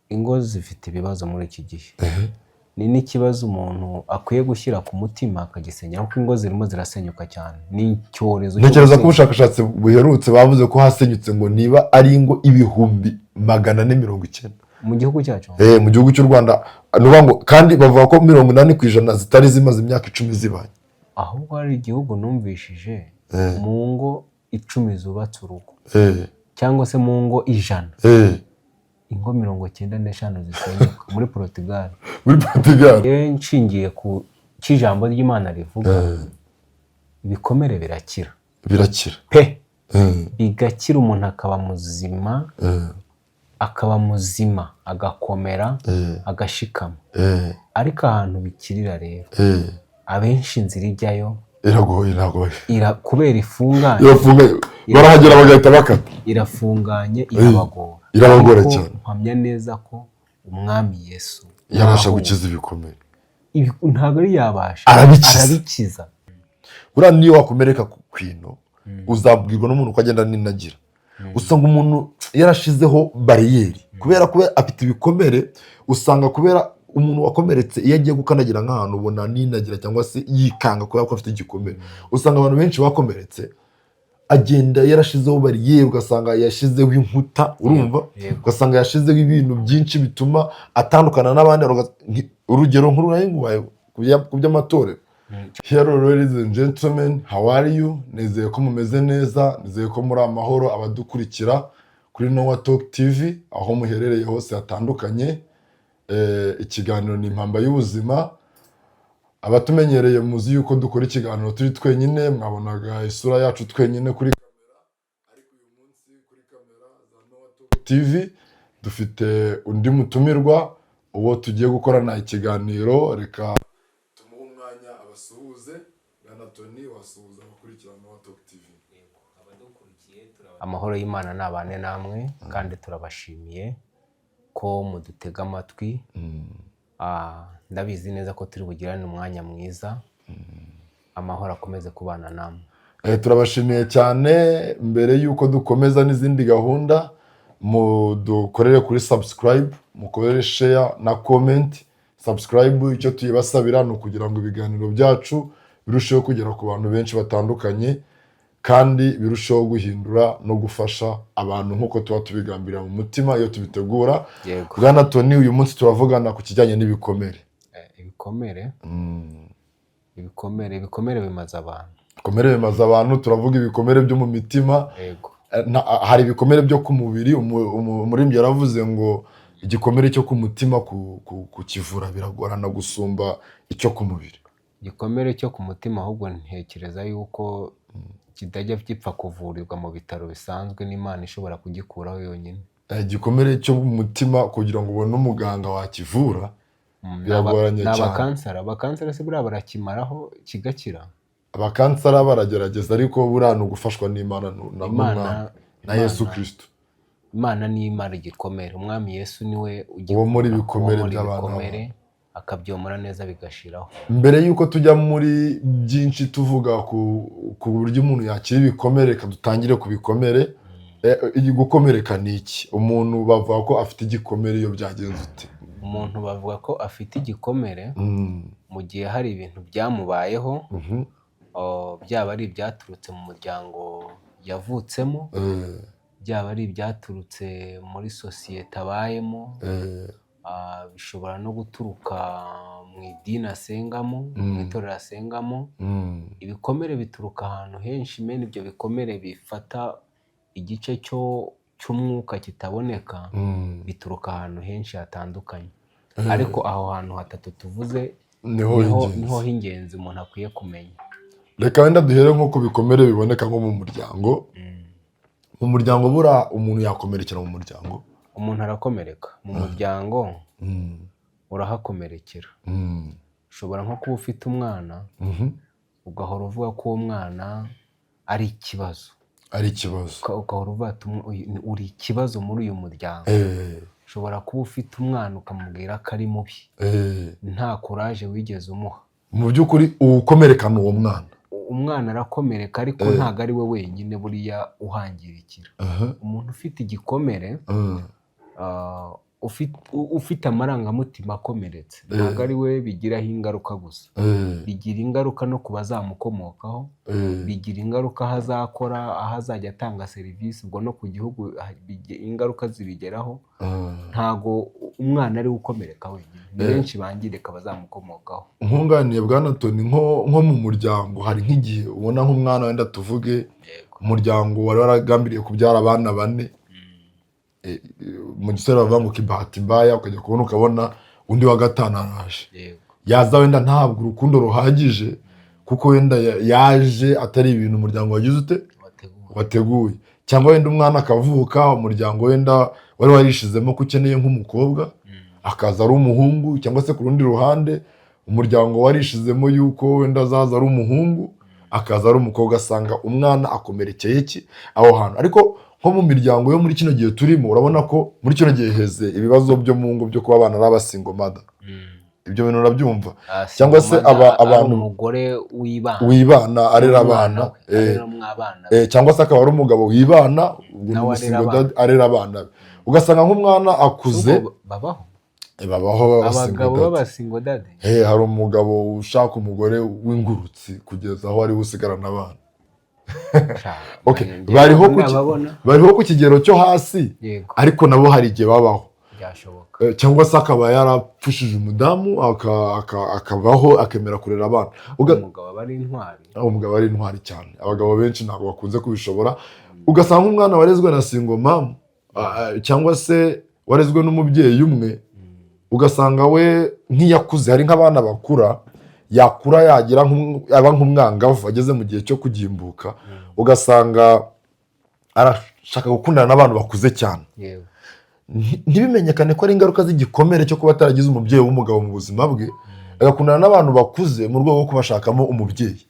Ingo zifite ibibazo muri iki gihe. Ni n'ikibazo umuntu akwiye gushyira ku mutima akagisengera, kuko ingo zirimo zirasenyuka cyane, ni icyorezo cyo Ntekereza ko gusenya. ubushakashatsi buherutse bavuze ko hasenyutse ngo niba ari ingo 490,000. Mu gihugu cyacu? Mu gihugu cy'u Rwanda. Ni ukuvuga ngo kandi bavuga ko 80% zitari zimaze imyaka 10 zibanye. Ahubwo hari igihugu numvishije, mu ngo 10 zubatse urugo cyangwa se mu ngo 100, ingo 95 zisenyuka, muri Portugal. Muri Portugal. Yewe, nshingiye ku cy'ijambo ry'Imana rivuga, ibikomere birakira. Birakira. Pe, bigakira, umuntu akaba muzima, akaba muzima, agakomera, agashikama. Ariko ahantu bikirira rero, abenshi inzira ijyayo iragoye, ntabwo kubera ifunganye. Irafungaye, barahagera bagahita bakata. Irafunganye, irabagora. Irabagora Ariko cyane. mpamya neza ko Umwami Yesu yabasha naho gukiza ibikomere. Ntabwo ari yabasha. Arabikiza. Arabikiza. Buriya niyo wakomereka ku kwino, uzabwirwa n'umuntu ko agenda ninagira. Usanga umuntu yarashizeho bariyeri kubera ko afite ibikomere. Usanga kubera umuntu wakomeretse, iyo agiye gukandagira nk'ahantu ubona ninagira cyangwa se yikanga kubera ko afite igikomere. Usanga abantu benshi bakomeretse agenda yarashizeho bariyeri, ugasanga yashyizeho inkuta, urumva? Yego. Ugasanga yashyizeho ibintu byinshi bituma atandukana n'abandi. Urugero nkuru nari nguhaye ku by'amatorero. Hello ladies and gentlemen, how are you? Nizeye ko mumeze neza, nizeye ko muri amahoro, abadukurikira kuri Noah Talk TV aho muherereye hose hatandukanye. Ikiganiro ni Impamba y'Ubuzima. Abatumenyereye muzi yuko dukora ikiganiro turi twenyine, mwabonaga isura yacu twenyine kuri kamera, ariko uyu munsi kuri kamera za Noah Talk TV dufite undi mutumirwa, uwo tugiye gukorana ikiganiro. Reka tumuhe umwanya abasuhuze. Bwana Tony, wasuhuza abakurikirana Noah Talk TV? Amahoro y'Imana nabane namwe, kandi turabashimiye ko mudutega amatwi. Ndabizi neza ko turi bugirane umwanya mwiza. Amahoro akomeze kubana namwe. Turabashimiye cyane. Mbere y'uko dukomeza n'izindi gahunda, mudukorere kuri subscribe, mukorere share na comment. Subscribe icyo tuyibasabira ni ukugira ngo ibiganiro byacu birusheho kugera ku bantu benshi batandukanye, kandi birusheho guhindura no gufasha abantu nk'uko tuba tubigambirira mu mutima iyo tubitegura. Bwana Tony, uyu munsi turavugana ku kijyanye n'ibikomere. Ibikomere, ibikomere bimaze abantu. Ibikomere bimaze abantu. Turavuga ibikomere byo mu mitima. Hari ibikomere byo ku mubiri. Umuririmbyi yaravuze ngo igikomere cyo ku mutima kukivura biragorana gusumba icyo ku mubiri. Igikomere cyo ku mutima ahubwo ntekereza yuko kitajya gipfa kuvurirwa mu bitaro bisanzwe, n'Imana ishobora kugikuraho yonyine. Igikomere cyo mu mutima, kugira ngo ubone umuganga wakivura biragoranye ni cyane. Abakansara, abakansara se buriya barakimaraho kigakira? Abakansara baragerageza, ariko buriya ni ugufashwa n'Imana na Imana n'Umwami na Yesu Kirisito. Imana niyo imara igikomere. Umwami Yesu niwe Uwo muri ugikura, ibikomere uwo muri by'abantu. ibikomere, akabyomora neza bigashiraho. Mbere y'uko tujya muri byinshi tuvuga ku buryo umuntu yakira ibikomere, reka dutangire ku bikomere. Gukomereka ni iki? Umuntu bavuga ko afite igikomere iyo byagenze ute? Umuntu bavuga ko afite igikomere mu gihe hari ibintu byamubayeho, byaba ari ibyaturutse mu muryango yavutsemo, byaba ari ibyaturutse muri sosiyete abayemo, bishobora no guturuka mu idini asengamo, mu itorero asengamo. Ibikomere bituruka ahantu henshi. Mene ibyo bikomere bifata igice cyo cy'umwuka kitaboneka, bituruka ahantu henshi hatandukanye, ariko aho hantu hatatu tuvuze niho niho h'ingenzi. Niho h'ingenzi umuntu akwiye kumenya. Reka wenda duhere nko ku bikomere biboneka nko mu muryango. Mu muryango, buriya umuntu yakomerekera mu muryango? Umuntu arakomereka mu muryango, urahakomerekera. Ushobora nko kuba ufite umwana, ugahora uvuga ko uwo mwana ari ikibazo. Ari ikibazo. Ugahora uvuga ati: "Uri ikibazo muri uyu muryango." Ushobora kuba ufite umwana ukamubwira ko ari mubi, nta courage wigeze umuha. Mu by'ukuri uwukomerekana uwo mwana. Umwana arakomereka, ariko ntabwo ari we wenyine buriya uhangirikira. Umuntu ufite igikomere Ufite amarangamutima akomeretse, ntabwo ari we bigiraho ingaruka gusa, bigira ingaruka no ku bazamukomokaho, bigira ingaruka aho azakora, aho azajya atanga serivisi, ubwo no ku gihugu ingaruka zibigeraho. Ntago umwana ari we ukomereka wenyine, ni benshi bangirika bazamukomokaho. Nkunganiye, bwana Tony, nko mu muryango hari nk'igihe ubona nk'umwana, wenda tuvuge umuryango wari waragambiriye kubyara abana bane, mu gisore bavuga ngo kibahati mbaya, ukajya kubona ukabona undi wa gatanu araje. Yaza wenda ntabwo urukundo ruhagije, kuko wenda yaje atari ibintu umuryango wagize ute? Wateguwe. Wateguye. Cyangwa wenda umwana akavuka, umuryango wenda wari warishizemo ko ukeneye nk'umukobwa, akaza ari umuhungu. Cyangwa se ku rundi ruhande, umuryango warishizemo yuko wenda azaza ari umuhungu, akaza ari umukobwa, asanga umwana akomerekeye ki aho hantu. Ariko nko mu miryango yo muri kino gihe turimo, urabona ko muri kino gihe heze ibibazo byo mu ngo byo kuba abana ari aba single mother. Ibyo bintu urabyumva? Cyangwa se Single mother ari abantu umugore wibana, wibana arera n'umwana abana, we, areramo abana be. Cyangwa se akaba ari umugabo wibana, ubwo ni Nawe arera umu single abana. dad, arera abana be, ugasanga nk'umwana akuze. Ubwo babaho? Babaho b'aba single Abagabo dad. b'aba single daddy? Hari umugabo ushaka umugore w'ingurutsi kugeza aho ari we usigarana abana. Okay, bariho Nababona. bariho ku kigero cyo hasi, ariko nabo hari igihe babaho. Byashoboka. Cyangwa se akaba yarapfushije umudamu, akabaho akemera kurera abana. Umugabo aba ari intwari. Umugabo ari intwari cyane. Abagabo benshi ntabwo bakunze kubishobora. Ugasanga umwana warezwe na single mom, cyangwa se warezwe n'umubyeyi umwe, ugasanga we nk'iyakuze, hari nk'abana bakura, yakura yagira aba nk'umwangavu, ageze mu gihe cyo kugimbuka, ugasanga arashaka gukundana n'abantu bakuze cyane. Ntibimenyekane ko ari ingaruka z'igikomere cyo kuba ataragize umubyeyi w'umugabo mu buzima bwe, agakundana n'abantu bakuze mu rwego rwo kubashakamo umubyeyi.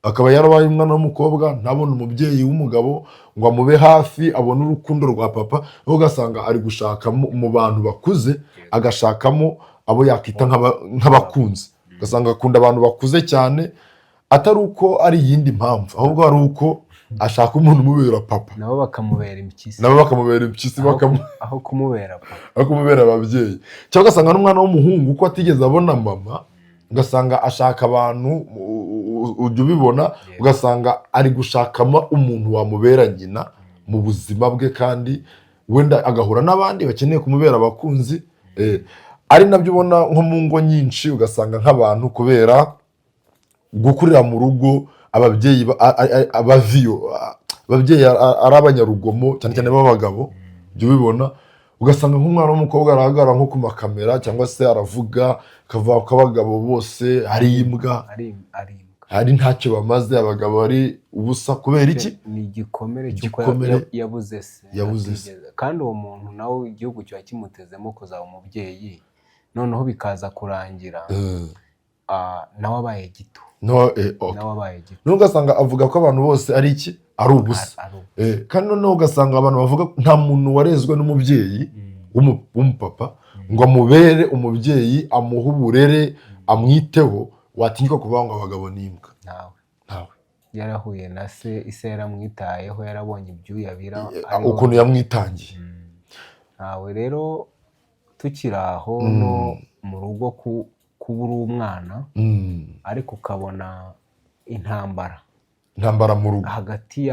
Akaba yarabaye umwana w'umukobwa, ntabone umubyeyi w'umugabo ngo amube hafi, abone urukundo rwa papa, ahubwo ugasanga ari gushakamo mu bantu bakuze, agashakamo abo yakwita nk'abakunzi, ugasanga akunda abantu bakuze cyane, atari uko ari iyindi mpamvu, ahubwo ari uko ashaka umuntu umubera papa. Nabo bakamubera impyisi. Nabo bakamubera impyisi. Aho kumubera papa. Aho kumubera ababyeyi. Cyangwa ugasanga n'umwana w'umuhungu, uko atigeze abona mama, ugasanga ashaka abantu, ujya ubibona, ugasanga ari gushakamo umuntu wamubera nyina mu buzima bwe, kandi wenda agahura n'abandi bakeneye kumubera abakunzi. Ari nabyo ubona nko mu ngo nyinshi, ugasanga nk'abantu kubera gukurira mu rugo ababyeyi abaviyo, ababyeyi ari abanyarugomo cyane cyane b'abagabo, jya ubibona, ugasanga nk'umwana w'umukobwa arahagarara nko ku makamera, cyangwa se aravuga, akavuga ko abagabo bose ari imbwa, ari imbwa, ari ntacyo bamaze, abagabo ari ubusa. Kubera iki? Ni igikomere cy'uko Igikomere. Yabuze se. Yabuze se. Kandi uwo muntu nawe igihugu kiba kimutezemo kuzaba umubyeyi, noneho bikaza kurangira nawe abaye gito. No, okay. Nawe abaye gito. Noneho ugasanga avuga ko abantu bose ari iki? Ari ubusa. Ari ubusa. Kandi noneho ugasanga abantu bavuga nta muntu warezwe n'umubyeyi w'umupapa ngo amubere umubyeyi, amuhe uburere, amwiteho, watinyuka kuvuga ngo abagabo ni imbwa. Ntawe. Ntawe. Yarahuye na se, ise yaramwitayeho, yarabonye ibyuya bira ariho. Ukuntu yamwitangiye. Ntawe. Rero tukiri aho, no mu rugo kuba uri umwana, ariko ukabona intambara Intambara mu rugo hagati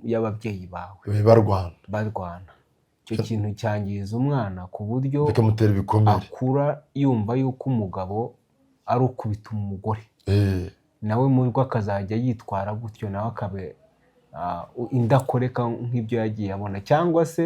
y'ababyeyi bawe, barwana, barwana, icyo kintu cyangiza umwana ku buryo bikamutera ibikomere. Akura yumva yuko umugabo ari ukubita umugore, nawe mu rugo akazajya yitwara gutyo, nawe akaba indakoreka nk'ibyo yagiye abona, cyangwa se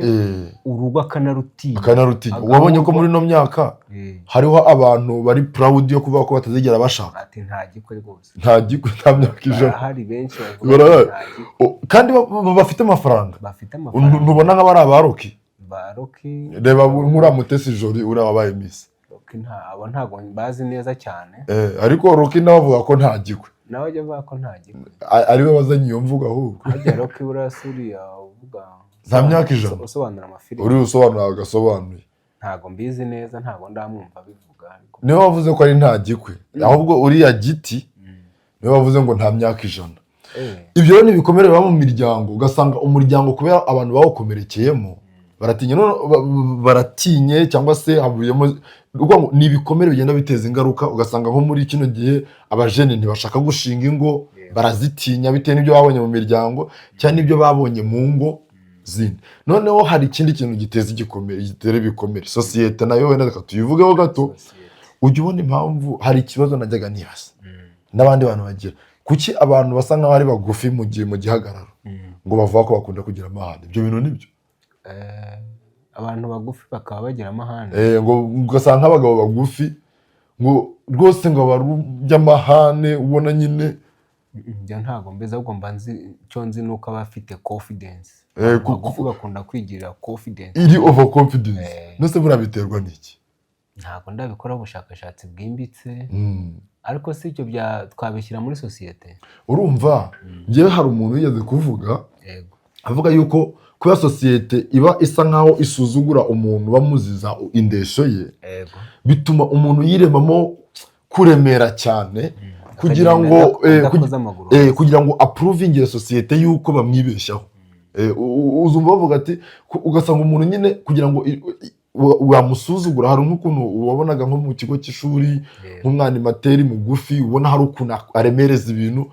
urugo akanarutinya. Akanarutinya. Wabonye ko muri ino myaka hariho abantu bari proud yo kuvuga ko batazigera bashaka. Ati nta gikwe rwose. Nta gikwe, nta myaka 100. Barahari benshi bavuga Barahari. ko nta gikwe. Kandi bafite amafaranga. Bafite amafaranga. Ntubona nk'abari aba Rocky? Ba Rocky. Reba nk'uriya Mutesi Jolly, uriya wabaye Miss. Rocky nta abo ntabwo bazi neza cyane. Ariko Rocky nawe avuga ko nta gikwe. Nawe ajya avuga ko nta gikwe. Ariwe wazanye iyo mvugo ahubwo. Hajya Rocky buriya si uriya uvuga Nta myaka 100. usobanura amafilimi? Uri usobanura agasobanuye. Ntabwo mbizi neza, ntabwo ndamwumva abivuga, ariko Niwe wavuze ko ari nta gikwe, ahubwo uriya Giti niwe wavuze ngo nta myaka 100. Ibyo rero ni ibikomere biba mu miryango, ugasanga umuryango kubera abantu bawukomerekeyemo. Baratinye none baratinye cyangwa se havuyemo, ni ukuvuga ngo ni ibikomere bigenda biteza ingaruka. Ugasanga nko muri kino gihe abajene ntibashaka gushinga ingo, barazitinya bitewe n'ibyo babonye mu miryango cyangwa n'ibyo babonye mu ngo zindi. Noneho hari ikindi kintu giteza igikomere, gitera ibikomere, sosiyete nayo wenda reka tuyivugeho gato. Sosiyete. Ujya ubona impamvu hari ikibazo najyaga nibaza n'abandi bantu bagira: kuki abantu basa nk'aho ari bagufi mu gihe mu gihagararo ngo bavuga ko bakunda kugira amahane? Ibyo bintu nibyo? Abantu bagufi bakaba bagira amahane? Ngo ugasanga nk'abagabo bagufi ngo rwose ngo barujya amahane, ubona nyine. Ibyo ntabwo mbizi, ahubwo mba nzi, icyo nzi ni uko aba afite confidence. Abantu bagufi bakunda kwigirira confidence. Iri over confidence. Nose buriya biterwa n'iki? Ntabwo ndabikoraho ubushakashatsi bwimbitse, ariko si icyo twabishyira muri sosiyete. Urumva, njyewe hari umuntu wigeze kuvuga, avuga yuko kuba sosiyete iba isa nkaho isuzugura umuntu bamuziza indeshyo ye, bituma umuntu yiremamo kuremera cyane kugira Akagenda ngo adakoze amaguru hasi. Kugira ngo approvingire sosiyete yuko bamwibeshyaho. Uzumva bavuga ati ugasanga umuntu nyine kugira ngo wamusuzugura, hari nk'ukuntu wabonaga nko mu kigo cy'ishuri, nk'umwanimateri mugufi, ubona hari ukuntu aremereza ibintu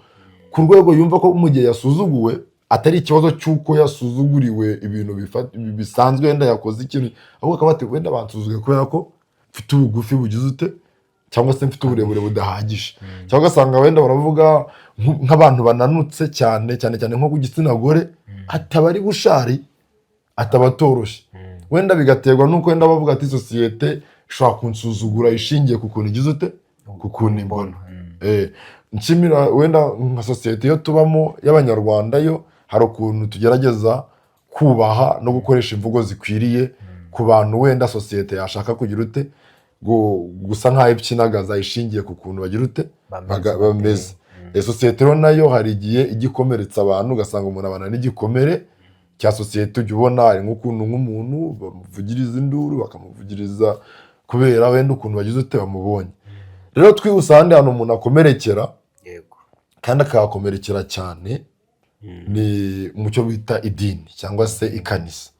ku rwego yumva ko mu gihe yasuzuguwe atari ikibazo cy'uko yasuzuguriwe ibintu bisanzwe, wenda yakoze ikintu, ahubwo akaba ati wenda bansuzuguye kubera ko mfite ubugufi bugize ute, cyangwa se mfite uburebure budahagije. Cyangwa ugasanga wenda baravuga nk'abantu bananutse cyane cyane cyane nko ku gitsina gore, ataba ari bushari, ataba atoroshye. Wenda bigaterwa n'uko wenda bavuga ati sosiyete ishobora kunsuzugura ishingiye ku kuntu igize ute, ku kuntu imbona. Nshimira wenda nka sosiyete yo tubamo y'Abanyarwanda, yo hari ukuntu tugerageza kubaha no gukoresha imvugo zikwiriye ku bantu wenda sosiyete yashaka kugira ute, gusa nk'aho ipyinagaza ishingiye ku kuntu bagira ute, Bameze, bameze. Sosiyete rero nayo hari igihe ijya ikomeretsa abantu, ugasanga umuntu abana n'igikomere cya sosiyete. Ujya ubona hari nk'ukuntu nk'umuntu bamuvugiriza induru, bakamuvugiriza kubera wenda ukuntu bagize ute, bamubonye. Rero twihuse, ahandi hantu umuntu akomerekera kandi akahakomerekera cyane ni mu cyo bita idini cyangwa se ikanisa.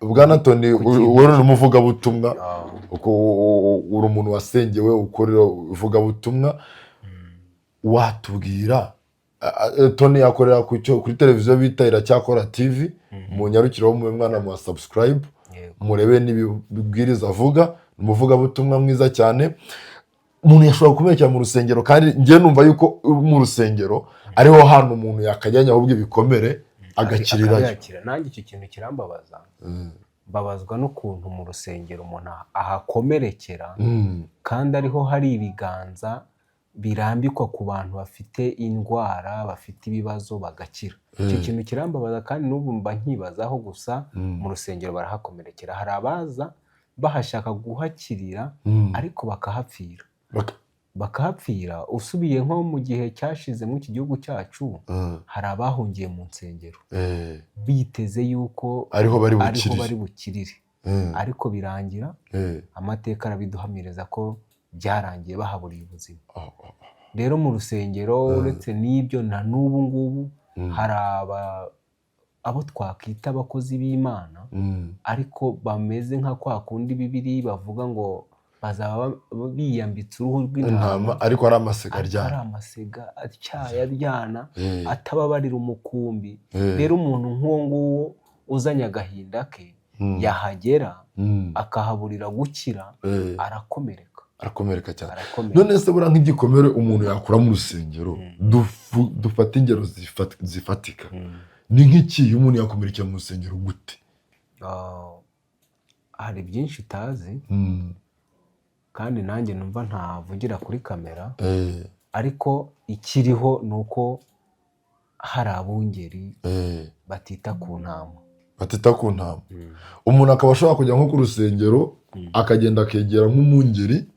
Bwana Tony, wowe uri umuvugabutumwa, uko uri umuntu wasengewe, ukorera ivugabutumwa, watubwira? Tony akorera kuri televiziyo bita Iracyakora TV. Munyarukire mube mwana mu subscribe, murebe n'ibibwiriza avuga. Ni umuvugabutumwa mwiza cyane. Umuntu yashobora kumerekera mu rusengero, kandi njyewe numva yuko mu rusengero ariho hantu umuntu yakajyanye ahubwo ibikomere agakirirayo. Akabyakira. Nanjye icyo kintu kirambabaza, mbabazwa n'ukuntu mu rusengero umuntu ahakomerekera, kandi ariho hari ibiganza birambikwa ku bantu bafite indwara, bafite ibibazo, bagakira. Icyo kintu kirambabaza kandi n'ubu mba nkibazaho gusa. Mu rusengero barahakomerekera. Hari abaza bahashaka guhakirira, ariko bakahapfira. Bakahapfira. Usubiye nko mu gihe cyashize muri iki gihugu cyacu, hari abahungiye mu nsengero biteze yuko ariho bari ariho bukirire. bari bukirire, ariko birangira, amateka arabiduhamiriza ko byarangiye bahaburiye ubuzima. Rero mu rusengero, uretse n'ibyo, na n'ubu ngubu hari abo twakwita abakozi b'Imana, ariko bameze nka kwa kundi Bibiliya bavuga ngo bazaba biyambitse uruhu rw'intama, intama, ariko ari amasega ariko ari aryana. Amasega atyaye aryana, atababarira umukumbi. Rero umuntu nk'uwo nguwo uzanye agahinda ke, yahagera akahaburira gukira, arakomereka. Arakomereka cyane. Arakomereka. None se buriya nk'igikomere umuntu yakura mu rusengero, dufate ingero zifatika, ni nk'iki? Iyo umuntu yakomerekera mu rusengero gute? Ah, hari byinshi utazi, kandi nanjye numva ntavugira kuri kamera, ariko ikiriho ni uko hari abungeri batita ku ntama. Batita ku ntama. Umuntu akaba ashobora kujya nko ku rusengero, akagenda akegera nk'umwungeri,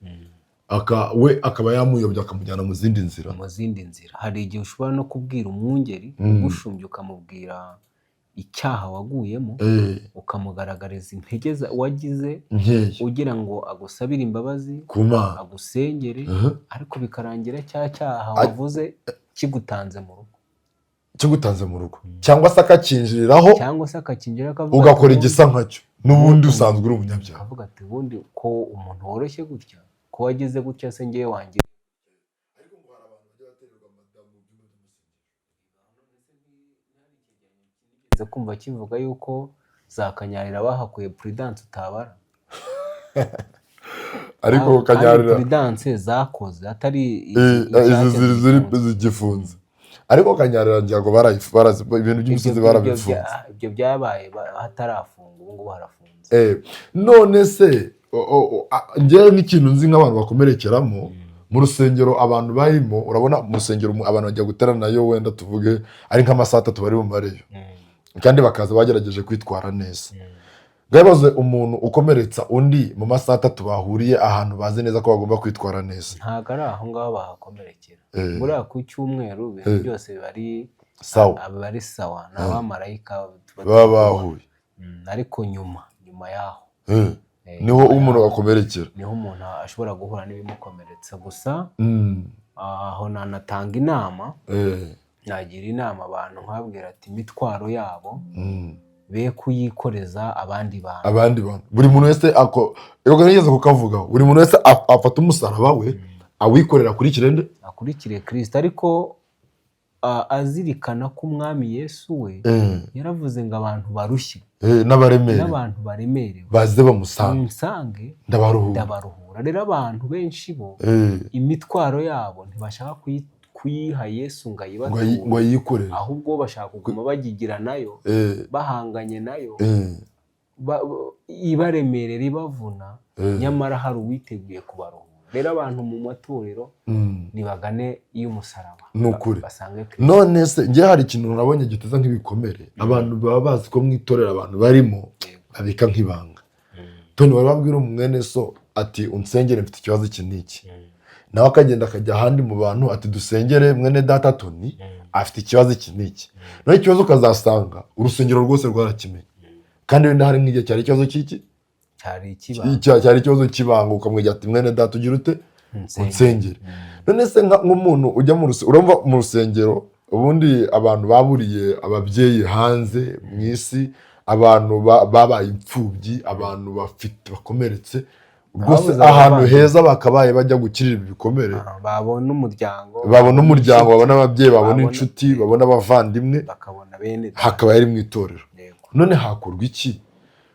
we akaba yamuyobya, akamujyana mu zindi nzira. Mu zindi nzira. Hari igihe ushobora no kubwira umwungeri ugushumbye, ukamubwira icyaha waguyemo, ukamugaragariza intege wagize, nkeya, ugira ngo agusabire imbabazi, ku Mana, agusengere, ariko bikarangira cya cyaha wavuze kigutanze mu rugo. Kigutanze mu rugo, cyangwa se akakinjiriraho, Cyangwa se akakinjira akavuga ugakora ati, igisa nkacyo, n'ubundi usanzwe uri umunyabyaha. Akavuga ati: "Ubundi ko umuntu woroshye gutya, ko wagize gutya se, ngewe wanjye?" Ariko ngo hari abantu bajya batererwa amadamu mu byumba by'amasengesho. Nigeze kumva kivuga yuko za Kanyarira bahakuye Prudence utabara. Ariko Kandi Kanyarira Prudence zakoze atari izi inshyashya ziri ziri zifunze. Zigifunze, ariko Kanyarira ngira ngo ibintu by'imisozi barabifunze. Ibyo byabaye hatarafunga, ubu ngubu harafunze. None se njyewe nk'ikintu nzi nk'abantu bakomerekeramo mu rusengero, abantu barimo, urabona mu rusengero abantu bajya guteranayo, wenda tuvuge ari nk'amasaha 3 bari bumareyo, kandi bakaza bagerageje kwitwara neza. Ngabaze, umuntu ukomeretsa undi mu masaha 3 bahuriye ahantu bazi neza ko bagomba kwitwara neza? Ntabwo ari aho ngaho bahakomerekera. Buriya ku cyumweru ibintu byose biba ari Sawa. Biba ari sawa, ni abamarayika tuba baba turi kubona. Bahuye. Ariko nyuma yaho Niho nyuma umuntu yaho akomerekera. Niho umuntu ashobora guhura n'ibimukomeretsa gusa. Aho nanatanga inama, nagira inama abantu nkabwira ati imitwaro yabo be kuyikoreza abandi bantu. Abandi bantu, buri muntu wese ako ego nigeze kukavugaho, buri muntu wese afata umusaraba we awikorera kuri kirende. Akurikire Kirisito, ariko azirikana ko Umwami Yesu we yaravuze ngo abantu barushye n'abaremerewe n'abantu baremerewe baze bamusanga, munsange, ndabaruhura. Ndabaruhura. Rero abantu benshi bo imitwaro yabo ntibashaka kuyiha Yesu ngo ngo ayibature, ngo ayikorere, ahubwo bashaka kuguma bagigira nayo, bahanganye nayo, ibaremerera, ibavuna, nyamara hari uwiteguye kubaruhura. Rero abantu mu matorero nibagane iy'umusaraba, Ni ukuri. basange Kristo. None se njye hari ikintu nabonye giteza nk'ibikomere: abantu baba bazi ko mu itorero abantu barimo babika nk'ibanga. Toni, wari wabwira umwene so ati: "Unsengere, mfite ikibazo iki n'iki," nawe akagenda akajya ahandi mu bantu ati: "Dusengere mwene data Toni, afite ikibazo iki n'iki." Naho ikibazo ukazasanga urusengero rwose rwarakimenye, kandi wenda hari nk'igihe cyari ikibazo cy'iki? Cyari ikibanga. Cyari ikibazo cy'ibanga, ukamwegera ati: "Mwene data, ugira ute?" Unsengere. "Unsengere." None se nk'umuntu ujya mu rusengero, urumva mu rusengero ubundi abantu baburiye ababyeyi hanze mu isi, abantu babaye imfubyi, abantu bafite bakomeretse rwose, Babuze ahantu abavandimwe. heza bakabaye bajya gukirira ibikomere, babona umuryango, babona umuryango, babona ababyeyi, babona inshuti, babona abavandimwe, bakabona bene data. Hakaba ari mu itorero. None hakorwa iki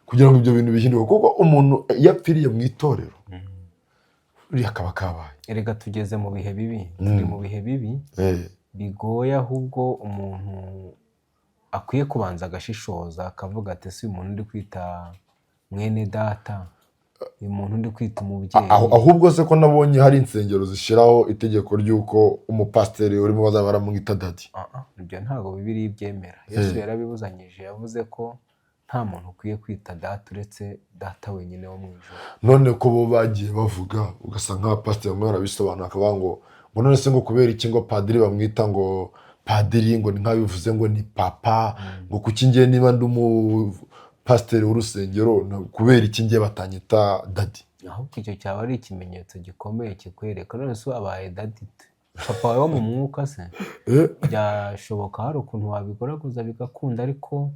kugira ngo ibyo bintu bihinduke? Kuko umuntu iyo apfiriye mu itorero, buriya kaba kabaye. Erega tugeze mu bihe bibi, turi mu bihe bibi bigoye, ahubwo umuntu akwiye kubanza agashishoza, akavuga ati: "Ese uyu muntu uri kwita mwene data, uyu muntu uri kwita umubyeyi?" Ahubwo se ko nabonye hari insengero zishyiraho itegeko ry'uko umupasiteri urimo bazaba baramwita daddy? Ah, ah, ibyo ntabwo Bibiliya ibyemera. Yesu yarabibuzanyije, yavuze ko nta muntu ukwiye kwita data uretse Data wenyine wo mu ijuru. None ko bo bagiye bavuga, ugasanga nk'abapasiteri bamwe barabisobanura, bakavuga ngo none se ngo kubera iki ngo padiri bamwita ngo padiri, ngo ni nk'abivuze ngo ni papa, ngo kuki ngiye niba ndi umupasiteri w'urusengero, kubera iki ngiye batanyita daddy? Ahubwo icyo cyaba ari ikimenyetso gikomeye kikwereka. None se abaye daddy te? Papa wawe wo mu mwuka se? Byashoboka, hari ukuntu wabigoragoza bigakunda, ariko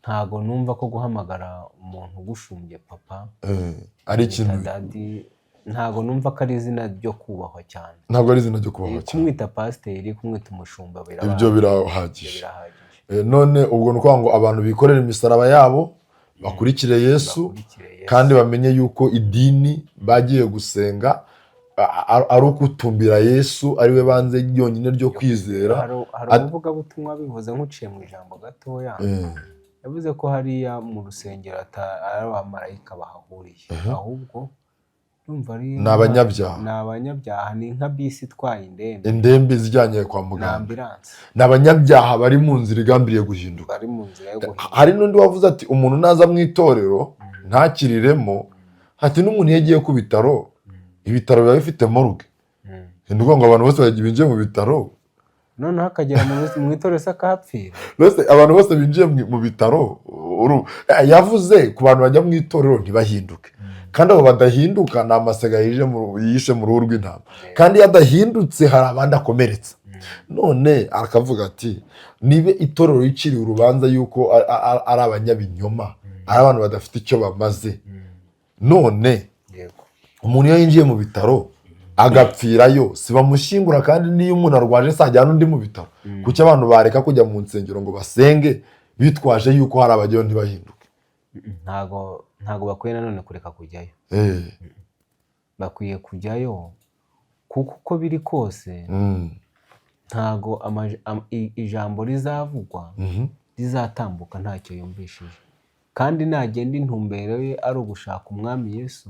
ntago numva ko guhamagara umuntu ugushumbye papa, ari kumwita ikintu daddy, ntago numva ko ari izina ryo kubahwa cyane. Ntabwo ari izina ryo kubahwa cyane. Kumwita pasiteri, kumwita umushumba birabaye. Ibyo birahagije. Birahagije. None ubwo ni ukuvuga ngo abantu bikorera imisaraba yabo, bakurikire Yesu, Bakurikire Yesu. kandi bamenye yuko idini bagiye gusenga ari ukutumbira Yesu, ari we banze ryonyine ryo kwizera. Hari umuvugabutumwa bivuze, nk'uciye mu ijambo gatoya, yavuze ko hariya mu rusengero ari abamarayika bahahuriye, ahubwo ndumva ari Ni abanyabyaha. Ni abanyabyaha, ni nka bisi itwaye indembe. Indembe zijyanye kwa Ni muganga. ambulance. Ni abanyabyaha bari mu nzira igambiriye guhinduka. Bari mu nzira yo guhinduka. Hari n'undi wavuze ati umuntu naza mu itorero ntakiriremo, ati n'umuntu iyo agiye ku bitaro, ibitaro biba bifite morgue. Ni ukuvuga ngo abantu bose binjiye mu bitaro, Noneho akagera mu itorero se akahapfira? Mbese abantu bose binjiye mu bitaro, yavuze ku bantu bajya mu itorero ntibahinduke, kandi abo badahinduka ni amasega yishe mu ruhu rw'intama, kandi iyo adahindutse hari abandi akomeretsa. None akavuga ati nibe itorero riciriwe urubanza yuko ari abanyabinyoma, ari abantu badafite icyo bamaze, none umuntu iyo yinjiye mu bitaro agapfirayo, si bamushyingura? Kandi niyo umuntu arwaje sajyana undi mu bitaro. Kuki abantu bareka kujya mu nsengero ngo basenge bitwaje yuko hari abajyayo ntibahinduke? Ntago bakwiye nanone kureka kujyayo. Bakwiye kujyayo kuko uko biri kose ntago ijambo rizavugwa rizatambuka ntacyo yumvishije. Kandi nagenda intumbero ye ari ugushaka Umwami Yesu,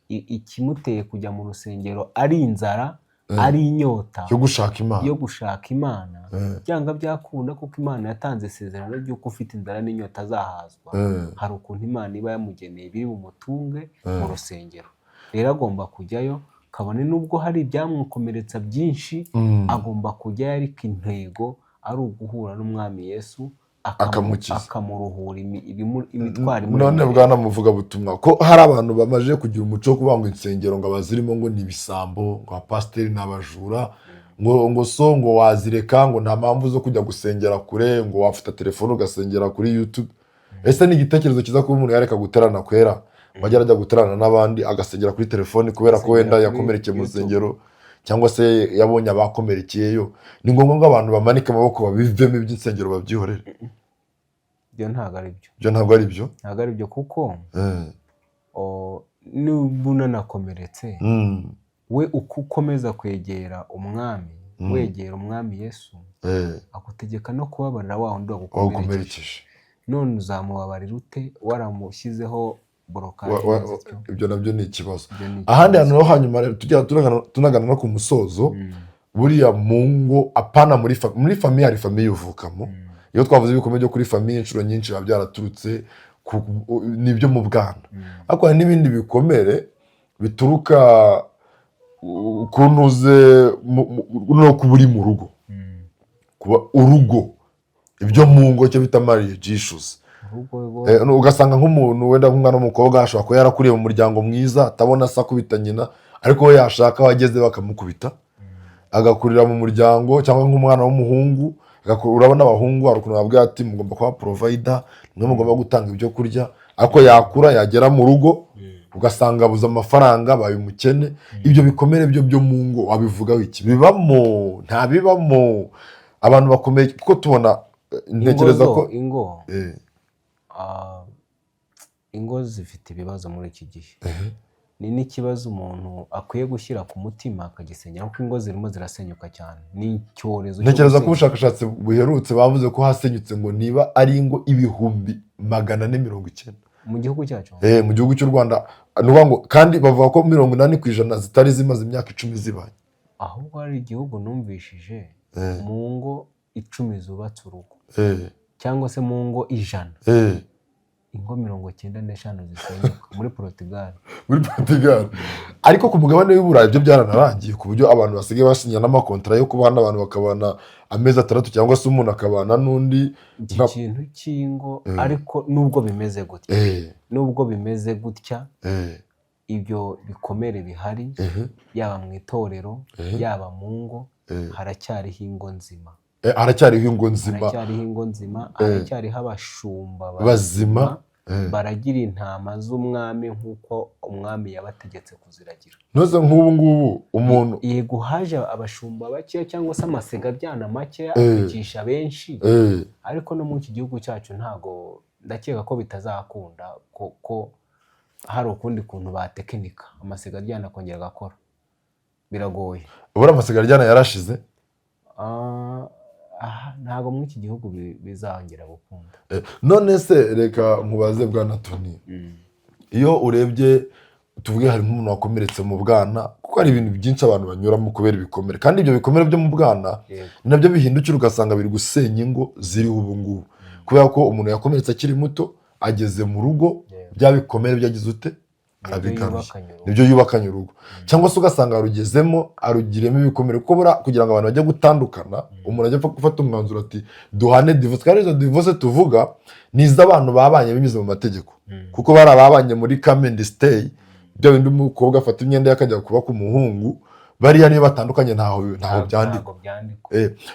ikimuteye kujya mu rusengero ari inzara, ari inyota yo gushaka Imana, yo gushaka Imana, byanga byakunda, kuko Imana yatanze isezerano ry'uko ufite inzara n'inyota azahazwa. Hari ukuntu Imana iba yamugeneye biri bumutunge mu rusengero. Rero agomba kujyayo kabone n'ubwo hari ibyamukomeretsa byinshi, agomba kujyayo ariko intego ari uguhura n'Umwami Yesu Akamukiza. akamuruhura imitwaro None imuremereye. bwana muvugabutumwa, ko hari abantu bamaze kugira umuco wo kuvuga ngo insengero ngo abazirimo ngo ni ibisambo, ngo abapasiteri ni abajura, ngo so ngo wazireka, ngo nta mpamvu zo kujya gusengera kure, ngo wafata telefone ugasengera kuri YouTube, ese ni igitekerezo cyiza kuba umuntu yareka guterana kwera, ngo ajye ajya guterana n'abandi agasengera kuri telefone kubera ko wenda Agasengera kuri yakomerekeye mu YouTube. rusengero cyangwa se yabonye abakomerekeyeyo? Ni ngombwa ngo abantu bamanike amaboko babivemo, iby'insengero babyihorere? Ibyo ntabwo ari byo. Ibyo ntabwo ari byo. Ntabwo ari byo kuko niba unanakomeretse, we uko ukomeza kwegera Umwami, wegera Umwami Yesu, agutegeka no kubabarira wa wundi wagukomerekeje. Wagukomerekeje. None uzamubabarira ute waramushyizeho blocage zityo? Ibyo nabyo ni ikibazo. Ibyo ni Ahandi ikibazo. hantu ho hanyuma rero tujya tunagana no ku musozo. Buriya mu ngo, apana muri famille, hari famille uvukamo. Iyo twavuze ibikomere byo kuri famille, inshuro nyinshi biba byaraturutse n'ibyo mu bwana, ariko hari n'ibindi bikomere bituruka ukuntu uze no kuba uri mu rugo, kuba urugo, ibyo mu ngo, cyo bita marriage issues. Urugo rwo Ugasanga nk'umuntu wenda nk'umwana w'umukobwa ashobora kuba yarakuriye mu muryango mwiza, atabona se akubita nyina, ariko we yashaka aho ageze bakamukubita, agakurira mu muryango, cyangwa nk'umwana w'umuhungu urabona abahungu hari ukuntu babwira ati mugomba kuba provider, nimwe mugomba gutanga ibyo kurya, ariko yakura yagera mu rugo ugasanga abuze amafaranga, abaye umukene. Ibyo bikomere byo mu ngo wabivugaho iki? Bibamo, ntabibamo? Abantu bakomeye kuko tubona ntekereza Ingo ko zo, ingo ingo zifite ibibazo muri iki gihe. Ni n'ikibazo umuntu akwiye gushyira ku mutima akagisengera, kuko ingo zirimo zirasenyuka cyane, ni icyorezo cyo Ntekereza ko gusenya. ubushakashatsi buherutse bavuze ko hasenyutse ngo niba ari ingo 490,000. Mu gihugu cyacu? Mu gihugu cy'u Rwanda. Ni ukuvuga ngo kandi bavuga ko 80% zitari zimaze imyaka 10 zibaye. Ahubwo hari igihugu numvishije, mu ngo 10 zubatse urugo cyangwa se mu ngo 100, ingo 95 zisenyuka, muri Portugal. Muri Portugal. Ariko ku mugabane w'i Burayi ibyo byaranarangiye, ku buryo abantu basigaye basinya n'amakontara yo kubana, abantu bakabana amezi 6 cyangwa se umuntu akabana n'undi. Iki kintu cy'ingo, ariko nubwo bimeze gutya, nubwo bimeze gutya, ibyo bikomere bihari, yaba mu itorero, yaba mu ngo, haracyariho ingo nzima. Haracyariho ingo nzima. Haracyariho ingo nzima, haracyariho abashumba bazima. Baragira intama z'Umwami nk'uko Umwami yabategetse kuziragira. Ntuze nk'ubu ngubu umuntu Yego, haje abashumba bakeya cyangwa se amasega abyana makeya akicisha benshi, ariko no muri iki gihugu cyacu ntago ndakeka ko bitazakunda ko hari ukundi kuntu batekinika amasega aryana akongera agakora, biragoye. Ubura amasega aryana yarashize. Aha, ntago muri iki gihugu bizongera gukunda. None se reka nkubaze, bwana Tony, iyo urebye, tuvuge hari nk'umuntu wakomeretse mu bwana, kuko hari ibintu byinshi abantu banyuramo kubera ibikomere, kandi ibyo bikomere byo mu bwana ni nabyo bihindukira ugasanga biri gusenya ingo ziriho ubu ngubu, kubera ko umuntu yakomeretse akiri muto, ageze mu rugo, bya bikomere byagize ute? Nibyo Arabigaruye. yubakanye urugo. Nibyo yubakanye urugo, cyangwa se ugasanga arugezemo arugiremo ibikomere, kuko buriya kugira ngo abantu bajye gutandukana, umuntu ajya apfa gufata umwanzuro ati duhane divorce. Kandi izo divorce tuvuga ni iz'abantu babanye binyuze mu mategeko, kuko bari ababanye muri come and stay, bya bindi umukobwa afata imyenda ye akajya kuba ku muhungu. Bariya niyo batandukanye, ntaho byandikwa. Ntabwo byandikwa.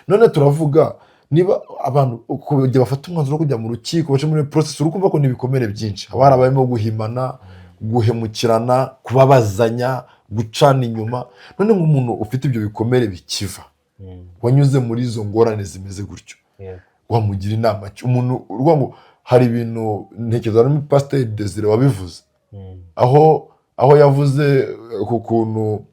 None turavuga niba abantu kujya bafata umwanzuro wo kujya mu rukiko, bace muri process, uri kumva ko ni ibikomere byinshi, haba harabayemo guhimana, guhemukirana, kubabazanya, gucana inyuma. None nk'umuntu ufite ibyo bikomere bikiva, wanyuze muri izo ngorane zimeze gutyo, wamugira inama ki? Umuntu uvuga ngo hari ibintu, ntekereza harimo Pasiteri Desire wabivuze, aho yavuze ku kuntu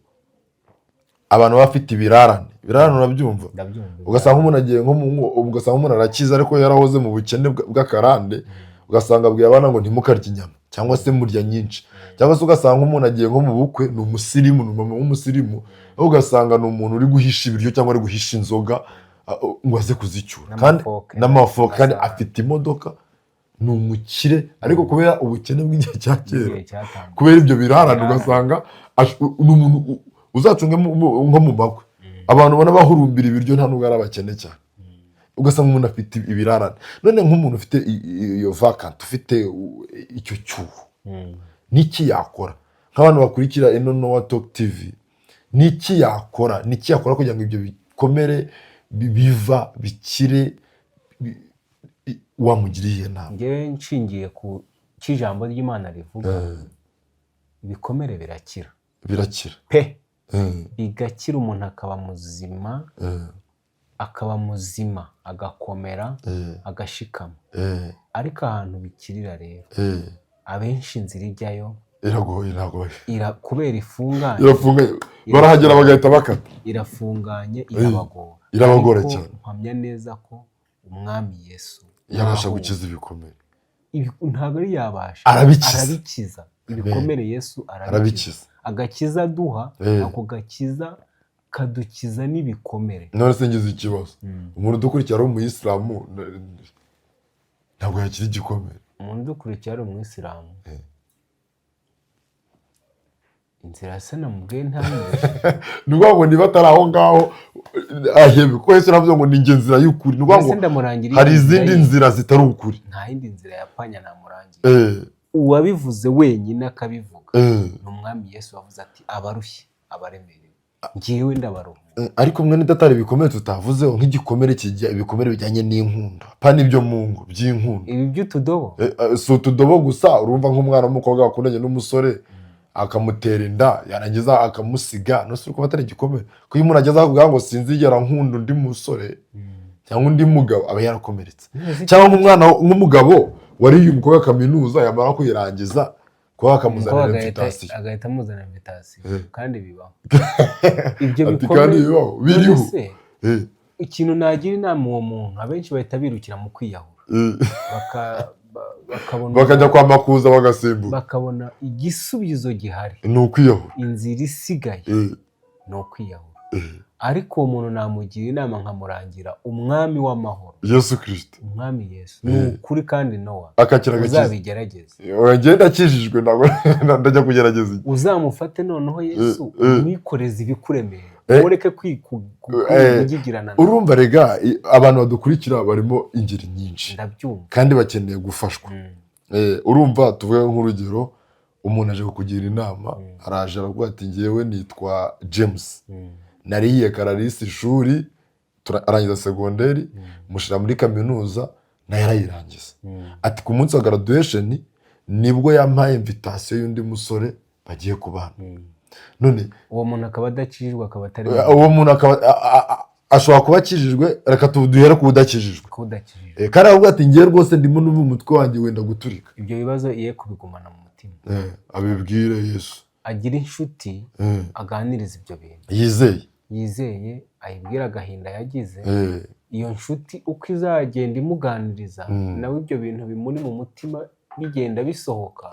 abantu baba bafite ibirarane. Ibirarane urabyumva? Ndabyumva. Ugasanga umuntu agiye nko mu ngo, ugasanga umuntu arakize ariko yarahoze mu bukene bw'akarande, ugasanga abwiye abana ngo ntimukarye inyama cyangwa se murya nyinshi, cyangwa se ugasanga umuntu agiye nko mu bukwe, ni umusirimu, ni umumama w'umusirimu, aho ugasanga ni umuntu uri guhisha ibiryo cyangwa ari guhisha inzoga ngo aze kuzicyura kandi N'amafoke. N'amafoke kandi Amasahani. afite imodoka, ni umukire, ariko kubera ubukene bw'igihe cya kera, Igihe cyatanzwe. kubera ibyo birarane, Ibirarane. ugasanga ni umuntu uzacunge nko mu makwe, abantu ubona bahurumbira ibiryo nta nubwo ari abakene cyane, ugasanga umuntu afite ibirarane. None nk'umuntu ufite iyo vacant, ufite icyo cyuho, niki yakora? Nk'abantu bakurikira ino Nowa Talk TV, niki yakora kugira ngo ibyo bikomere biva bikire? Wamugiriye inama? Ngewe nshingiye ku cy'ijambo ry'Imana rivuga, ibikomere birakira. Birakira. Pe, bigakira, umuntu akaba muzima, akaba muzima, agakomera, agashikama. Ariko ahantu bikirira rero, abenshi inzira ijyayo iragoye, ntabwo kubera ifunganye. Irafunganye, barahagera bagahita bakata. Irafunganye, irabagora. Irabagora Ariko cyane. mpamya neza ko Umwami Yesu yabasha naho gukiza ibikomere. Ntabwo ari yabasha. Arabikiza. Arabikiza ibikomere, Yesu arabikiza. Arabikiza. Agakiza aduha, ako gakiza kadukiza n'ibikomere. None se ngize ikibazo, umuntu udukurikira ari umuyisilamu, ntabwo yakira igikomere? Umuntu udukurikiye ari umwisilamu, inzira se namubwiye ntamwishe? Ni ukuvuga ngo niba atari aho ngaho ahebe, kuko Yesu aravuze ngo ni njye nzira y'ukuri. Ni ukuvuga ngo Mbese ndamurangira hari iyindi nzira izindi ye? nzira zitari ukuri. Nta yindi nzira ya panya namurangira. Uwabivuze wenyine akabivuga ni Umwami Yesu, wavuze ati: "Abarushye, abaremerewe, ngewe ndabaruhura." Ariko mwene datari, ibikomere tutavuzeho, nk'igikomere kijya, ibikomere bijyanye n'inkundo, pa n'ibyo mu ngo by'inkundo. Ibi by'utudobo? Si utudobo gusa. Urumva nk'umwana w'umukobwa wakundanye n'umusore, akamutera inda, yarangiza akamusiga, none kuba atari igikomere? Kuko iyo umuntu ageze aho kuvuga ngo sinzigera nkunda undi musore cyangwa undi mugabo, aba yarakomeretse. Cyangwa nk'umwana nk'umugabo wariye umukobwa kaminuza, yamara kuyirangiza kuba bakamuzanira Umukobwa invitation. Agahita amuzanira invitation. Kandi bibaho ibyo. Ati Bikomere. Kandi bibaho, biriho. None se, ikintu nagira inama uwo muntu, abenshi bahita birukira mu kwiyahura, bakabona Bakajya kwa Makuza bagasimbuka. Bakabona igisubizo gihari ni ukwiyahura. Inzira isigaye ni ukwiyahura. Ariko uwo muntu namugira inama, nkamurangira Umwami w'amahoro, Yesu Kirisito. Umwami Yesu. Ni ukuri kandi, Nowa, Akakira agakiza. uzabigerageze. Ngenda akijijwe, ntabwo ndajya kugerageza iki. Uzamufate noneho Yesu, umwikoreze ibikuremereye, ureke kugigirana nawe. Urumva rega, abantu badukurikira barimo ingeri nyinshi Ndabyumva. kandi bakeneye gufashwa. Urumva tuvuge nk'urugero, umuntu aje kukugira inama, araje aravuga ati: "Ngewe nitwa James, nariye Kararisi ishuri, arangiza segonderi, mushyira muri kaminuza, nayo arayirangiza." Ati: "Ku munsi wa graduation nibwo yampaye invitation y'undi musore bagiye kubana." None Uwo muntu akaba adakijijwe, akaba atari Uwo muntu akaba ashobora kuba akijijwe, reka duhere ku udakijijwe. Kuba udakijijwe. Kandi aravuga ati: "Ngewe rwose ndimo numva umutwe wanjye wenda guturika." Ibyo bibazo iye kubigumana mu mutima. Abibwire Yesu. Agira inshuti aganiriza ibyo bintu. Yizeye. Yizeye, ayibwire agahinda yagize. Iyo nshuti uko izagenda imuganiriza, nawe ibyo bintu bimuri mu mutima bigenda bisohoka,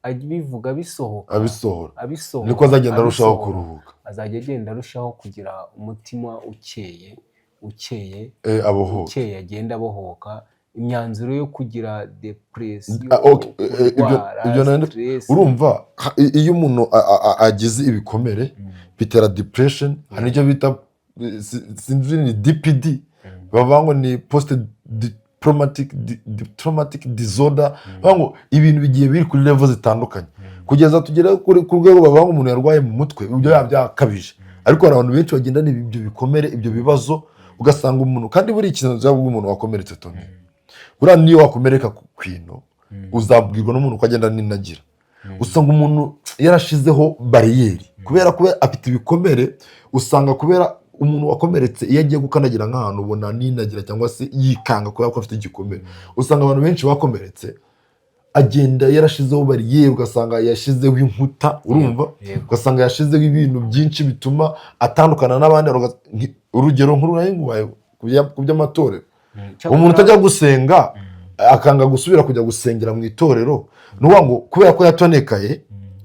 abivuga bisohoka, abisohora, abisohora, niko azagenda arushaho abisohora. kuruhuka. Azajya agenda arushaho kugira umutima ukeye, ukeye, Abohoka. ukeye, agenda abohoka. Imyanzuro yo kugira depression, Ah, okay. kurwara, Ibyo stress. Urumva iyo umuntu agize ibikomere bitera depression, hari n'icyo bita sinzi ni DPD, bavuga ngo ni post traumatic disorder. Bavuga ngo ibintu bigiye biri kuri level zitandukanye, kugeza tugere ku rwego bavuga ngo umuntu yarwaye mu mutwe, ibyo yaba byakabije. Ariko hari abantu benshi bagendana ibyo bikomere, ibyo bibazo, ugasanga umuntu, kandi buri ikintu umuntu wakomeretse, Tony, buriya niyo wakomereka ku kwino, uzabwirwa n'umuntu ko agenda ninagira. Usanga umuntu yarashizeho bariyeri kubera kuba afite ibikomere. Usanga kubera umuntu wakomeretse, iyo agiye gukandagira nk'ahantu, ubona ninagira cyangwa se yikanga kubera ko afite igikomere. Usanga abantu benshi bakomeretse agenda yarashizeho bariyeri, ugasanga yashyizeho inkuta, urumva? Yego. Ugasanga yashizeho ibintu byinshi bituma atandukana n'abandi. Urugero nkuru nari nguhaye ku by'amatorero, umuntu utajya gusenga, akanga gusubira kujya gusengera mu itorero, ni ukuvuga ngo kubera ko yatonekaye,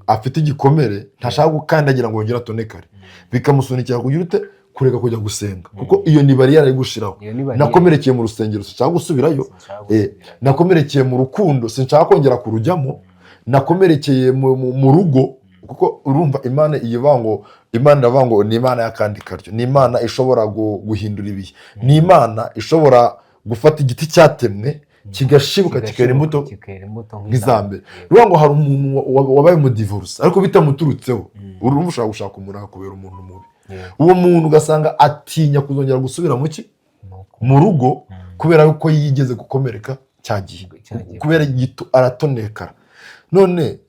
afite igikomere, ntashaka gukandagira ngo yongere atonekare, bikamusunikira kugira ute? Kureka kujya gusenga, kuko iyo ni bariyeri ari gushiraho. Iyo ni bariyeri. Nakomerekeye mu rusengero, sinshaka gusubirayo. Sinshaka gusubirayo. Nakomerekeye mu rukundo, sinshaka kongera kurujyamo. Nakomerekeye mu rugo, kuko urumva Imana ivuga ngo, Imana iravuga ngo ni Imana y'akandi karyo, ni Imana ishobora guhindura ibihe, ni Imana ishobora gufata igiti cyatemwe kigashibuka, kikera imbuto kikera imbuto nk'iza mbere. Ni ukuvuga ngo hari umuntu wabaye umudivorce ariko bitamuturutseho. Urumva, ushobora gushaka umuntu akakubera umuntu mubi. Uwo muntu ugasanga atinya kuzongera gusubira mu ki? Mu rugo, kubera yuko yigeze gukomereka cya gihe. Cya gihe. Kubera gito aratonekara. None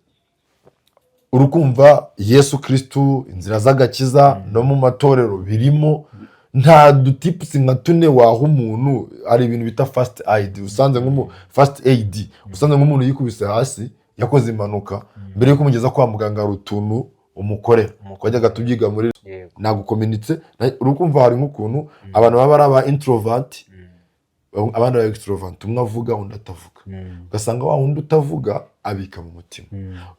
urukumva Yesu Kirisitu, inzira z'agakiza no mu matorero birimo, nta dutips nka tune waha umuntu? Hari ibintu bita first aid. Usanze nk'umu first aid, usanze nk'umuntu yikubise hasi, yakoze impanuka, mbere yo kumugeza kwa muganga hari utuntu umukorera. Twajyaga tubyiga muri nagukominitse. Urukumva hari nk'ukuntu abantu baba ari aba introvert, abandi aba extrovert, umwe avuga undi atavuga, ugasanga wa wundi utavuga abika mu mutima,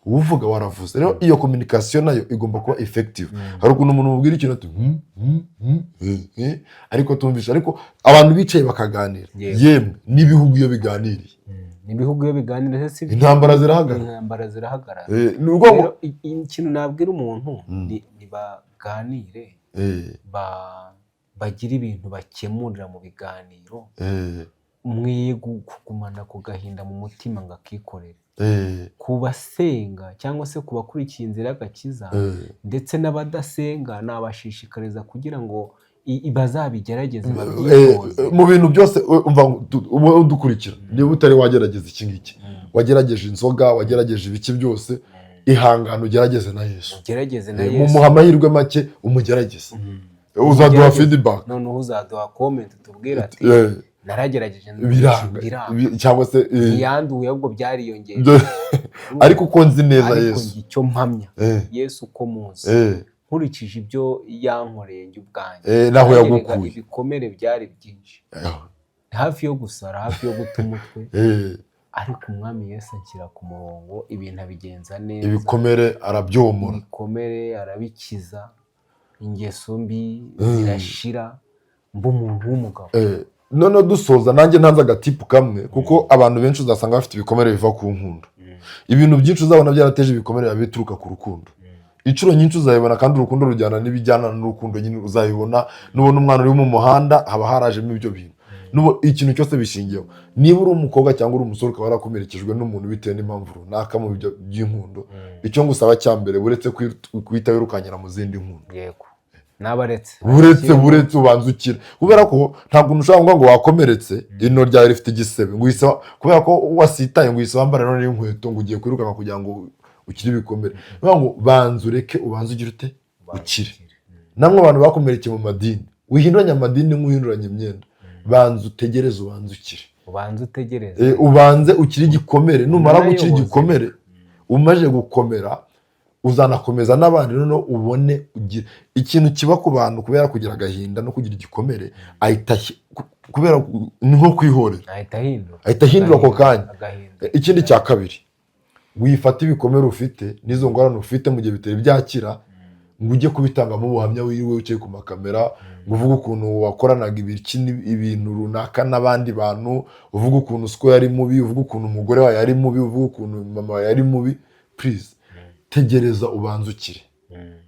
uvuga waravuze. Rero iyo communication nayo igomba kuba effective. Hari ukuntu umuntu umubwira ikintu ati "Hmm, hmm, hmm, eh, eh," ariko tumvisha, ariko abantu bicaye bakaganira, yemwe n'ibihugu iyo biganiriye, Ibihugu iyo biganira se si intambara zirahagarara. Intambara zirahagarara. Ni ukuvuga ngo Rero ikintu nabwira umuntu ni baganire, bagire ibintu bakemurira mu biganiro, mwiye kugumana ku gahinda mu mutima ngo akikorere. Ku basenga cyangwa se ku bakurikiye inzira y'agakiza, ndetse n'abadasenga, nabashishikariza kugira ngo bazabigerageze, babyitoze. Mu bintu byose, umva ngo ube udukurikira, niba utari wagerageza iki ngiki, wagerageje inzoga, wagerageje ibiki byose, ihangane ugerageze na Yesu. Ugerageze na Yesu. Mumuha amahirwe make, umugerageze, uzaduha Ugerageze. feedback. Noneho uzaduha comment utubwire ati naragerageje biranga. Biranga. Cyangwa se ntiyanduye, ahubwo byariyongeye. Ariko uko nzi neza Ariko Yesu, njye icyo mpamya, Yesu uko muzi, nkurikije ibyo yankoreye njye ubwanjye, naho nanjye rega yagukuye. Ibikomere byari byinshi, hafi yo gusara, hafi yo guta umutwe, ariko Umwami Yesu anshyira ku murongo, ibintu abigenza neza. Ibikomere arabyomora. Ibikomere arabikiza, ingeso mbi zirashira, mba umuntu w'umugabo. Noneho dusoza, nanjye ntanze agatip kamwe, kuko abantu benshi uzasanga bafite ibikomere biva ku nkundo. Ibintu byinshi uzabona byarateje ibikomere biba bituruka ku rukundo. Inshuro nyinshi uzabibona, kandi urukundo rujyana n'ibijyana n'urukundo nyine. Uzabibona nubona umwana uri mu muhanda, haba harajemo ibyo bintu. Ikintu cyose bishingiyeho. Niba uri umukobwa cyangwa uri umusore, ukaba warakomerekejwe n'umuntu bitewe n'impamvu runaka mu byo by'inkundo, icyo ngusaba cya mbere, buretse guhita wirukankira mu zindi nkundo, Yego, n'abaretse. Buretse ubanza ukire, kubera ko ntabwo ushobora kuvuga ngo wakomeretse, ino ryawe rifite igisebe, ngo uhise, kubera ko wasitaye, ngo uhise wambara none inkweto ngo ugiye kwirukanka kugira ngo ukire ibikomere. Ni ukuvuga ngo banza ureke, ubanze ugire ute? Ukire. Namwe abantu bakomerekeye mu madini, wihinduranya amadini nk'uhinduranya imyenda, banza utegereze, ubanze ukire. Ubanze utegereze. Ubanze ukire igikomere. Numara gukira Unayoboze. igikomere, umaze gukomera, uzanakomeza n'abandi. Noneho ubone ugire ikintu kiba ku bantu kubera kugira agahinda no kugira igikomere, ahita kubera ni nko kwihorera. Ahita ahindura. Ahita ahindura ako kanya. Agahindura. Ikindi cya kabiri, wifata ibikomere ufite n'izo ngorane ufite mu gihe bitari byakira ngo ujye kubitangamo ubuhamya wiwe wicaye ku makamera, ngo uvuge ukuntu wakoranaga ibiki ibintu runaka n'abandi bantu, uvuge ukuntu siko yari mubi, uvuge ukuntu umugore wawe yari mubi, uvuge ukuntu mama wawe yari mubi. Please, tegereza ubanze ukire.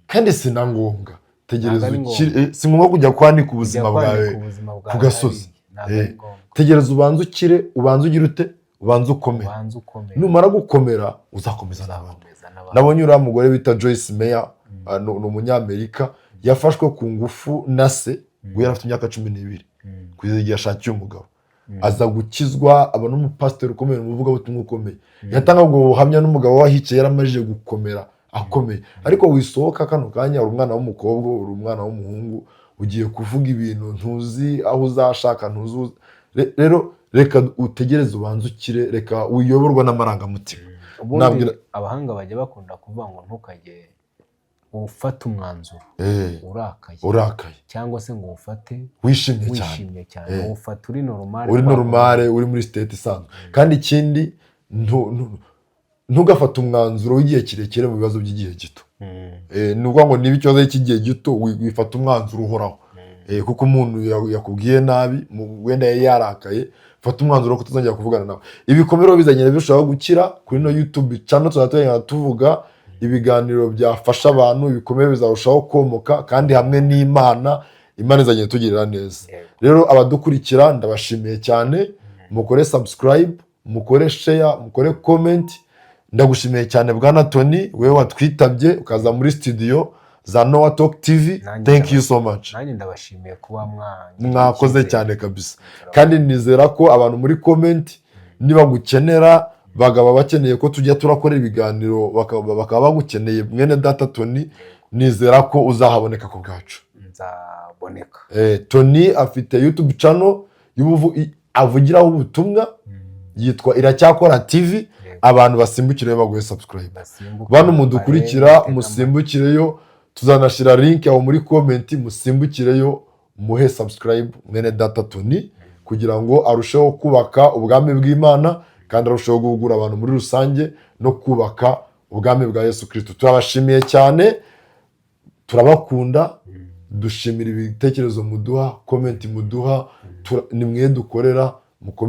Kandi si na ngombwa, tegereza Ntabwo ari ukire. Si ngombwa kujya kwanika ubuzima Kujya kwanika bwawe ubuzima bwawe ku gasozi. hariya, ntabwo ari ngombwa. Tegereza ubanze ukire, ubanze ugire ute? Ubanze ukomere. Ubanze ukomere. Numara gukomera, uzakomeza n'abandi. Uzakomeza n'abandi. Nabonye uriya mugore bita Joyce Meyer, ni umunyamerika. Yafashwe ku ngufu na se guhera afite imyaka 12 kugeza igihe ashakiye umugabo, aza gukizwa, aba n'umupasiteri ukomeye, umuvugabutumwa ukomeye. Yatanga ubwo buhamya n'umugabo we ahicaye, yaramajije gukomera, akomeye. Ariko wisohoka kano kanya, uri umwana w'umukobwa, uri umwana w'umuhungu, ugiye kuvuga ibintu ntuzi aho uzashaka, ntuzi rero reka utegereze, ubanze ukire, reka wiyoborwa n'amarangamutima. Ubundi abahanga bajya bakunda kuvuga ngo ntukajye ufata umwanzuro urakaye, urakaye, cyangwa se ngo ufate wishimye cyane, wishimye cyane. Ufata uri normal, uri normal, uri muri state isanzwe. Kandi ikindi, ntugafate umwanzuro w'igihe kirekire mu bibazo by'igihe gito. Ni ukuvuga ngo niba ikibazo ari icy'igihe gito, wifata umwanzuro uhoraho. Kuko umuntu yakubwiye nabi, wenda yari yarakaye, fata umwanzuro wo kutazongera kuvugana nawe. Ibikomere bizagenda birushaho gukira. Kuri ino YouTube channel tuzajya tugenda tuvuga ibiganiro byafasha abantu, ibikomere bizarushaho komoka, kandi hamwe n'Imana, Imana izagenda itugirira neza. Rero abadukurikira, ndabashimiye cyane. Mukore subscribe, mukore share, mukore comment. Ndagushimiye cyane, bwana Tony, wewe watwitabye ukaza muri studio za Noah Talk TV. Nanjye Thank you so much. Nanjye ndabashimiye kuba mwangiriye Mwakoze icyizere. cyane kabisa. Kandi nizera ko abantu muri comment nibagukenera, bagaba bakeneye ko tujya turakora ibiganiro, bakaba bagukeneye, mwene data Tony, nizera ko uzahaboneka ku bwacu. Nzaboneka. Tony afite YouTube channel avugiraho ubutumwa, yitwa Iracyakora TV. Abantu basimbukireyo baguhe subscribe. Basimbuke, Bantu mudukurikira, barebe, musimbukireyo, tuzanashyira link aho muri comment. Musimbukireyo muhe subscribe mwene data Tony, kugira ngo arusheho kubaka ubwami bw'Imana, kandi arusheho guhugura abantu muri rusange no kubaka ubwami bwa Yesu Kirisito. Turabashimiye cyane, turabakunda, dushimira ibitekerezo muduha, comment muduha. Ni mwe dukorera, mukomeze.